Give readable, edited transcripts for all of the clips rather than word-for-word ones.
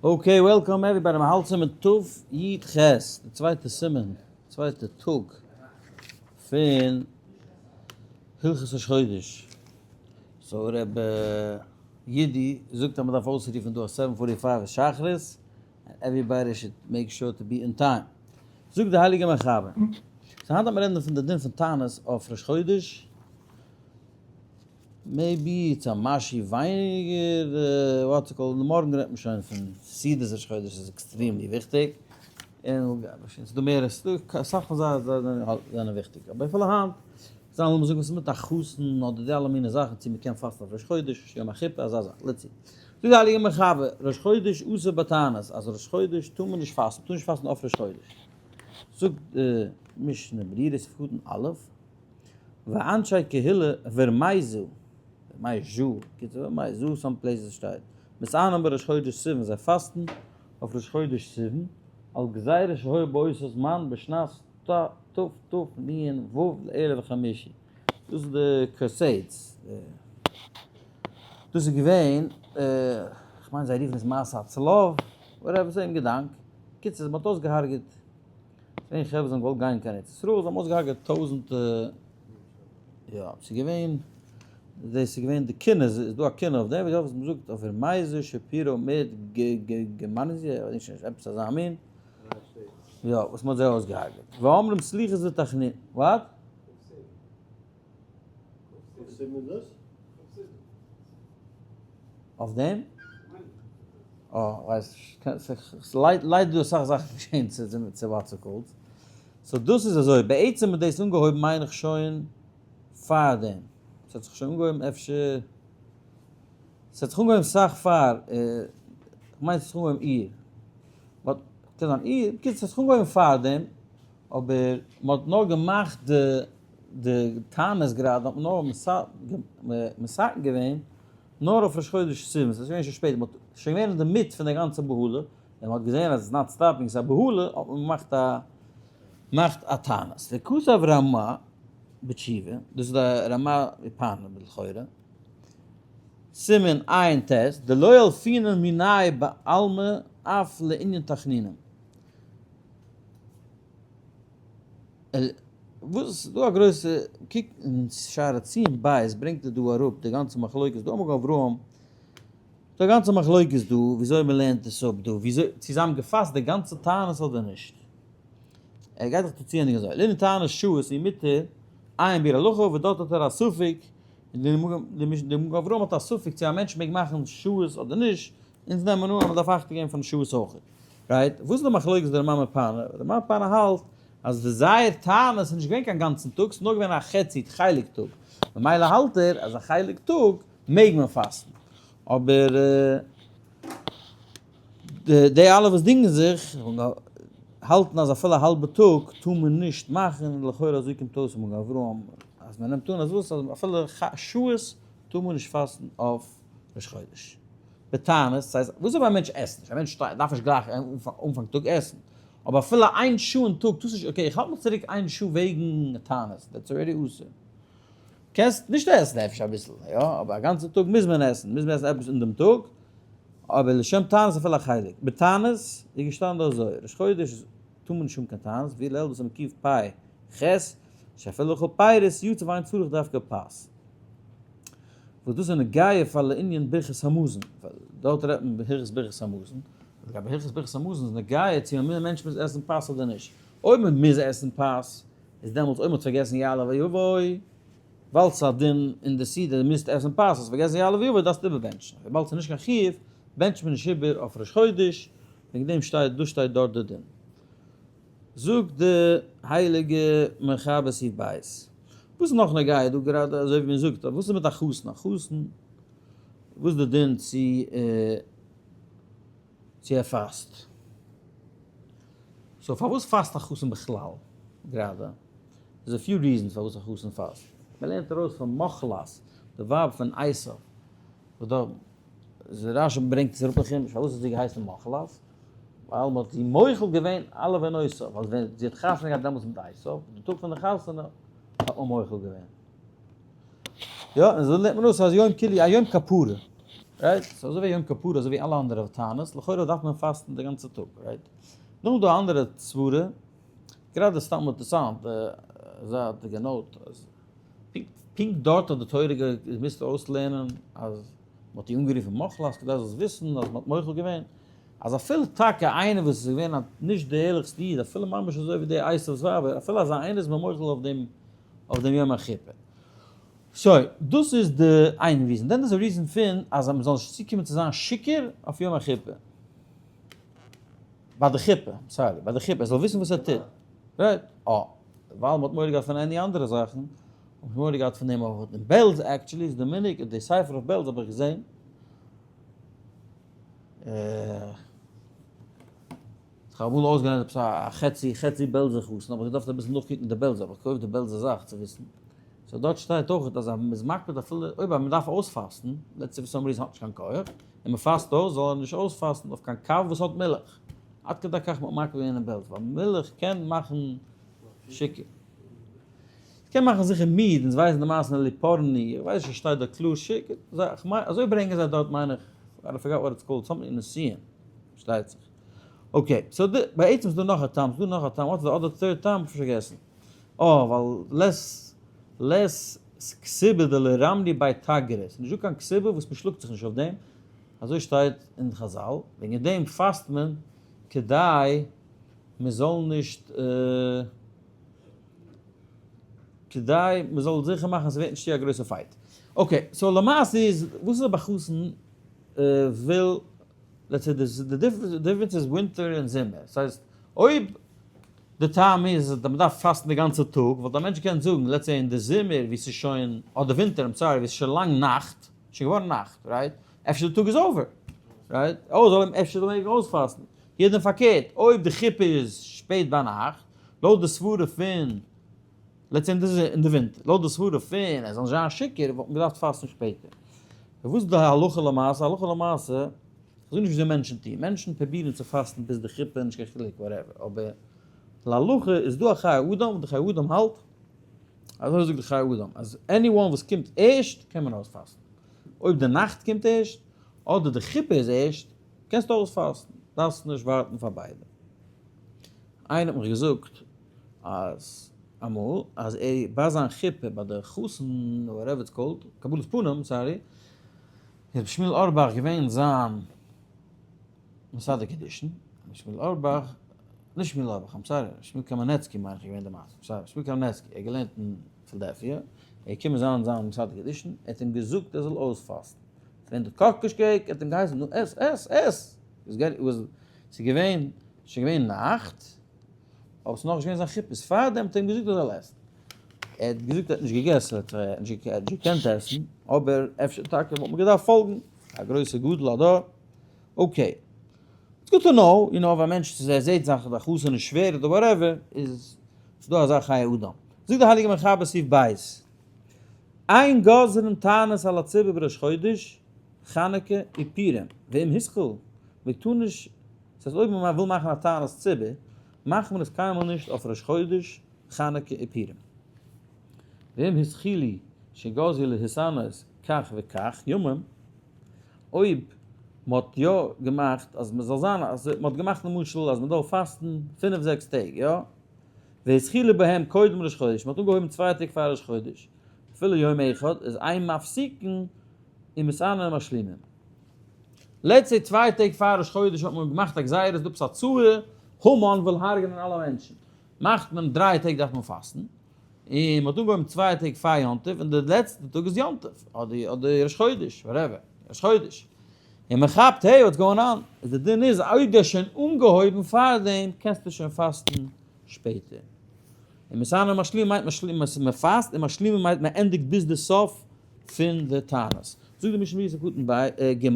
Okay, welcome everybody, מ'האלט סימן תי"ח, די צווייטע סימן, צווייטע טאג פון הלכות ראש חודש. So ר' יודי זאגט אז מ'דארף אויסרופן דא א 7:45 שחרית, and everybody should make sure to be in time. זאגט די הייליגע מחבר. So היינט וועט מען רעדן פון די דין פון תענית אויף ראש חודש. Maybe it's א משהו ווייניגער what's called, מארגן רעדט מען שוין פון סעודת ראש חודש איז extremely וויכטיג, און ס'איז דא מער, ס'איז דא אסאך פון זיי זענען וויכטיג, אבער אפילו היינט זאל מען זאגן וואס איז מיט א חתן אדער די אלע מיני זאכן צו מ'קען פאסטן אויף ראש חודש, יום החופה, אזא זאך, let's see. זאגט די הייליגע מחבר, ראש חודש אסור בתענית, אז ראש חודש טאר מען נישט פאסטן, מ'טאר נישט פאסטן אויף ראש חודש. זאגט די משנה ברורה סעיף קטן א', ואנשי קהילה ורמייזא, ורמייז'א, קיצור ורמייזא, some places שטייט, מתענין בראש חודש סיוון, זיי פאסטן אויף ראש חודש סיוון, על גזירה שהיו באותו זמן בשנת תתנ"ו לערב החמישי, דאס איז די Crusades, דאס איז געווען, כ'מיין זיי רופן עס מסע הצלב, whatever, same געדאנק, קיצור מען האט אויסגעהארגעט געווען חברה וואס האבן געוואלט גיין קיין ארץ ישראל, זיי האבן אויסגעהארגעט טויזענטע, יא, ס'איז געווען, דאס איז געווען די קינה, איז דא א קינה אויף דעם, וואס מ'זאגט אויף ורמייזא שפירא מיט גערמאניזיע, כ'ווייס נישט, עפעס אזא מין, יא, וואס מ'האט זיי אויסגעהארגעט, ואומרים סליחות ותחנונים, what? אויף דעם? אה, ווייס נישט. ליידער דא אסאך זאכן געשען צו what's called. So דאס איז אזוי, בעצם האט דאס אנגעהויבן מיין איך שוין פארדעם. ס'האט זיך שוין אנגעהויבן אפשר, ס'האט זיך אנגעהויבן סאך פאר, כ'מיין ס'האט זיך אנגעהויבן אייר. But, קען זיין אייר, בקיצור ס'האט זיך אנגעהויבן פארדעם, אבער מ'האט נאר געמאכט די די תענית גראדע האט מען נאר מתקן געווען נאר אויף ראש חודש סיוון, ס'איז געווען שוין שפעט, מ'האט שוין געווען אין די מיט פון די גאנצע בהלה, און מ'האט געזען אז it's not stopping, ס'איז א בהלה, האט מען געמאכט א מאכט א תענית. וכתב רמ"א בתשובה, דאס איז די רמ"א מפאנו לכאורה, סימן ע"ט, דלא ילפינן מינייהו בעלמא אף לענין תחנונים. וואס איז דא א גרויסע קוק אין שער הציון בית ברענגט ער דא אראפ די גאנצע מחלוקת דא מגן אברהם די גאנצע מחלוקת דא וויאזוי מען לערנט עס אפ דא וויאזוי צו זיי האבן געפאסט די גאנצע תענית אדער נישט ער גייט דאך צו ענדיגן אזוי לערנען תענית שעות און מיט עיין ביר הלכה וואס דארט האט ער א ספק און די מגן אברהם האט א ספק צו א מענטש מעג מאכן שעות אדער נישט אונז נעמען אן אז מען דארף אכטונג געבן פון שעות אויך. Right? וואס איז די מחלוקת די רמ"ע מפאנו? די רמ"ע מפאנו האלט אז די זייער תענית איז נישט געווען קיין גאנצן טאג, ס'איז נאר געווען א חצי חלק טאג, ממילא האלט ער אז א חלק טאג מעג מען פאסטן. אבער די אלע וואס דינגען זיך האלטן אז אפילו א האלבע טאג טאר מען נישט מאכן, און לכאורה אזוי קומט אויס אין מגן אברהם אז מען נעמט אן אז וואס אז אפילו שעות טאר מען נישט פאסטן אויף ראש חודש. בתענית, ס'הייסט, וואס אויב א מענטש עסט נישט? א מענטש דארף נישט גלייך אנפאנג טאג עסן, אבער אפילו איין שעה אין טאג טוסט נישט, okay איך האלט מיך צוריק איין שעה וועגן תענית, that's already אסור. קענסט נישט עסן אפשר אביסל, יא, אבער א גאנצע טאג מוז מען עסן, מוז מען עסן עפעס אין דעם טאג, אבער לשם תענית אפילו א חלק. בתענית איז געשטאנען דא אזוי, ראש חודש טאר מען נישט האבן קיין תענית, ווי לעיל דאס איז מקיף פ' ח', שאפילו לכל פירות יצא ואין צריך דווקא פת. וואס דאס איז נוגע פאר לענין ברכת המזון, ווייל דארט רעדט מען בהלכות ברכת המזון, לגבי הלכות ברכת המזון איז נוגע צו א מענטש מוז עסן פת אדער נישט, אויב מען מוז עסן פת, איז דעמאלטס אויב מען האט פארגעסן יעלה ויבוא, ווייל ס'איז א דין אין די סעודה דו מוזט עסן פת, האסט פארגעסן יעלה ויבוא דארפסטו איבערבענטשן, וויבאלד ס'איז נישט קיין חיוב בענטשט מען נישט איבער אויף ראש חודש, וועגן דעם שטייט דאס שטייט דארט די דין. זאגט די הייליגע מחבר סעיף ב'. וואס איז נאך נוגע דא גראדע אזוי ווי מען זאגט וואס איז מיט א חתן א חתן וואס איז די דין צו צו ער פאסט so פארוואס פאסט א חתן בכלל גראדע איז a few reasons פארוואס א חתן פאסט מען לערנט ארויס פון מחלת די ווייב פון עשיו וואס דא רש"י ברענגט עס אראפ אין חומש פארוואס האט זי געהייסן מחלת ווייל מען האט זי מוחל געווען אלע עוונותיו, ווייל ווען זי האט חתונה געהאט דעמאלטס מיט עשיו, די טאג פון די חתונה, האט מען מוחל געווען. יא, און אזוי לערנט מען אויס אז יום כאילו א יום כפרה. Right? So אזוי ווי יום כפור, אזוי ווי אלע אנדערע תענית, לכאורה דארף מען פאסטן די גאנצע טאג, right? נאכדעם דא א אנדערע סברה, גראדע סתם אינטערעסאנט, אזא די note, אז פונקט דארט האט די תורה געמוזט אויסלערנען אז מ'האט איר אנגערופן מוחלת כדי זאלסט וויסן אז מ'האט מוחל געווען, אז אפילו טאקע איינער וואס איז געווען א נישט די ערליכסטע איד, אפילו ממש אזוי ווי די עשיו'ס ווייבער, אפילו אזא איינער איז מען מוחל אויף דעם אויף דעם יום החופה. So, דאס איז די איין reason. Then איז א reason פון אז מ'זאל נישט צוקומען צו זיין שיכור אויף יום החופה. ביי די חופה, sorry, ביי די חופה, ער זאל וויסן וואס ער טוט. Right? אה, ווייל מ'האט מורא געהאט פון any אנדערע זאכן, האט מען מורא געהאט פון דעם אויך. אין בעלז actually איז די מנהג, די ספר אויף בעלז האב איך געזען, איך האב אמאל אויסגעלערנט עפעס א חצי חצי בעלזער חתן, האב איך געדארפט אביסל נאכקוקן די בעלזער, האב איך געקויפט די בעלזער זאך צו וויסן. So דארט שטייט אויך אז מ'איז מקפיד אפילו אויב מ'דארף אויספאסטן, let's say for some reason האט נישט קיין כח, און מ'פאסט אויס, זאל ער נישט אויספאסטן אויף קיין קו וואס האט מילך. עד כדי כך מ'האט מקפיד געווען אין בעלז, ווייל מילך קען מאכן שיכור. ס'קען מאכן זיכער מיד, אונז ווייסן די מעשה אין ליפורני, איך ווייס נישט שטייט דארט קלאר שיכור, אזוי ברענגען זיי דארט מיין איך, I forgot what it's called, something נשיאים, שטייט זיך. Okay, so די, בעצם איז דא נאך א טעם, ס'איז דא נאך א טעם, what's the other third טעם? כ'האב פארגעסן. אה, ווייל לית לית כתובה דלא רמני בי תגרי, ס'איז נישטא קיין כתובה וואס מ'שלאגט זיך נישט אויף דעם, אזוי שטייט אין חזל, וועגן דעם פאסט מען כדי מ'זאל נישט כדי מ'זאל זיכער מאכן ס'ווערט נישט צו א גרויסע fight. Okay, so למעשה איז, וואס איז אויב א חתן וויל, let's say די difference איז ווינטער און זומער, ס'הייסט אויב די טעם איז אז מ'דארף פאסטן די גאנצע טאג, וואלט א מענטש געקענט זאגן, let's say אין די זומער ווי ס'איז שוין, אדער ווינטער, I'm sorry, ווי ס'איז שוין לאנג נאכט, שוין געווארן נאכט, right? אפשר די טאג איז over, right? אוי, זאל אים אפשר זאל מעגן אויספאסטן. יעדעם פארקערט, אויב די חופה איז שפעט ביינאכט, לויט די סברה פון, let's say אין די ווינטער, לויט די סברה פון ער זאל נישט זיין שיכור, וואלט מען געדארפט פאסטן שפעטער. וואס איז די הלכה למעשה? הלכה למעשה, איך זאג נישט וויאזוי מענטשן טוען, מענטשן פרובירן צו פאסטן ביז די חופה, נישט קיין חילוק whatever, אבער להלכה איז דא א חיי אדם, און די חיי אדם האלט, אזוי זאגט די חיי אדם, אז anyone וואס קומט ערשט קען מען אויספאסטן. אויב די נאכט קומט ערשט, אדער די חופה איז ערשט, קענסטו אויספאסטן, דארפסט נישט ווארטן פאר ביידע. איינער האט מיך געזאגט אז אמאל אז ער ביי זיין חופה ביי די חתן whatever it's called, קבלת פנים, sorry, איז רבי שמואל אורבאך געווען זיין מסדר קידושין, רבי שמואל אורבאך, נישט שמואל אורבאך, I'm sorry, שמואל קאמענעצקי מיין איך איז געווען די מעשה, I'm sorry, שמואל קאמענעצקי, ער האט געלערנט אין פילדעלפיע, ער איז געקומען זיין זיין מסדר קידושין, ער האט אים געזאגט ער זאל אויספאסטן, ס'איז געווען די קאקאש cake, ער האט אים געהייסן נו עס עס עס, ס'איז געווען, שוין געווען נאכט, אבער ס'איז נאכנישט געווען זיין חופה, פארדעם האט ער אים געזאגט ער זאל עסן. ער האט געזאגט ער האט נישט געגעסן, ער האט נישט געקענט עסן, אבער אפשר טאקע וואלט מען געדארפט פאלגן א גרויסע גדול הדור. Okay, it's good to know, you know, אויב א מענטש ער זעט זיך די חתן איז שווער אדער whatever, איז ס'דא אזא חיי אדם. זאגט די הייליגע מחבר סעיף בית, אין גוזרין תענית על הציבור בראש חודש, חנוכה ופורים, ואם התחיל, מען טאר נישט, ס'הייסט אויב מען וויל מאכן א תענית ציבור, מאכט מען עס קיינמאל נישט אויף ראש חודש, חנוכה ופורים. ואם התחילו שגזרו להתענות כך וכך ימים, אויב מען האט יא געמאכט אז מען זאל זיין אז מען האט געמאכט למשל אז מען זאל פאסטן פינף זעקס טעג יא, והתחילו בהם קודם ראש חודש, מען האט אנגעהויבן צוויי טעג פאר ראש חודש, אפילו יום אחד, איז אין מפסיקין ומתענין ומשלימים. Let's say צוויי טעג פאר ראש חודש האט מען געמאכט א גזירה, איז דא עפעס א צרה, המן וויל הרג'נען אלע מענטשן, מאכט מען דריי טעג דארף מען פאסטן, און מען האט אנגעהויבן צוויי טעג פאר יום טוב, און די לעצטע טאג איז יום טוב, אדער אדער ראש חודש, whatever, ראש חודש, און מען כאפט hey what's going on, איז די דין איז אויב דו האסט שוין אנגעהויבן פארדעם קענסטו שוין פאסטן שפעטער. און מתענין ומשלימין מיינט מען פאסט, און משלימין מיינט מען ענדיגט ביז די סוף פון די תענית. זאגט די משנה ברורה סעיף קטן ב ג,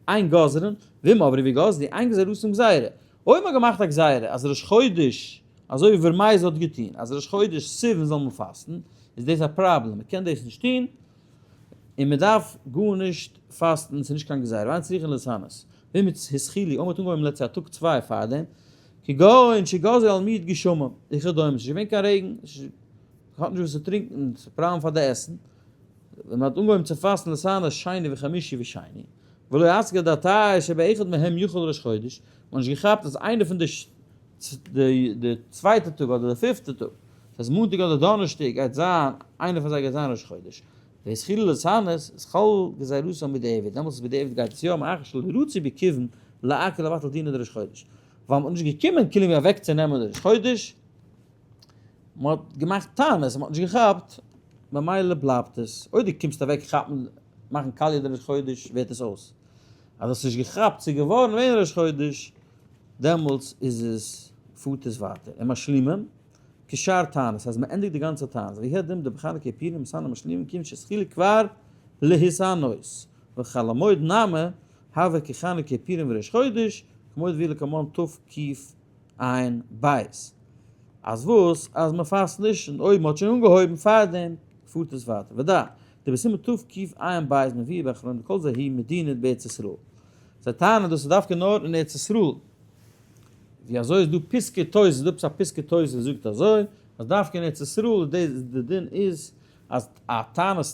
אין גוזרין, ואם אמרו וגזרו, אין גזירתן גזירה. אויב מ'האט געמאכט א גזירה אז ראש חודש, אזוי ווי ווירמייזא האט געטון, אז ראש חודש סיוון זאל מען פאסטן, איז דאס א פראבלעם, מ'קען דאס נישט טון, און מ'דארף גארנישט פאסטן, ס'איז נישט קיין גזירה, ואין צריכין להתענות. ואם התחילו, אויב מ'האט אנגעהויבן let's say א טאג צוויי פארדעם, כגון שגזרו על מיעוט גשמים, וכדומה, ס'איז נישט געווען קיין רעגן, מ'האט נישט וואס צו טרינקען, ס'איז פראבלעם פאר די עסן, ווען מ'האט אנגעהויבן צו פאסטן להתענות שני וחמישי ושני. ולא אסגי דעתיה שבאחד מהם יחול ראש חודש, מ'האט נישט געכאפט אז איינער פון די די צווייטע טאג אדער די פיפטע טאג, דאס הייסט מאנטאג אדער דאנערשטאג גייט זיין, איינער פון זיי גייט זיין ראש חודש. והתחילו להתענות, איז חל גזירתם בדיעבד, דעמאלטס איז בדיעבד גייט עס יא, מאחר שלא רצו בכיוון לעקר לבטל דינא דראש חודש. ווייל מ'האט נישט געקומען כאילו ווי אוועקצונעמען די ראש חודש, מ'האט געמאכט טענות, מ'האט נישט געכאפט, ממילא בלייבט עס. אויב דו קומסט אוועק כאפן, מאכן קאליע די ראש חודש, ווערט עס אויס. אז האסט נישט געכאפט ס'איז געווארן ווען ראש חודש, דעמאלטס איז עס, פארט עס ווייטער. און משלימים, כשאר תענית, אז מ'ענדיגט די גאנצע תענית, ויהי הדין דבחנוכה פורים מתענין ומשלימים כיוון שהתחילו כבר להתענות, וחול המועד נמי הוה כחנוכה פורים וראש חודש, כמו דבעי לקמן תקע"ב. אז וואס? אז מ'פאסט נישט, און אויב מ'האט שוין אנגעהויבן פארדעם, פארט עס ווייטער. ודע, דבסימן תקע"ב מבואר באחרונים דכל זה היא מדינא בארץ ישראל. זיי טענה'ן דאס איז דווקא נאר אין ארץ ישראל. ווי אזוי איז דא פסקי תוס', איז דא עפעס א פסקי תוס' וואס זאגט אזוי, אז דווקא אין ארץ ישראל איז די דין איז אז א תענית.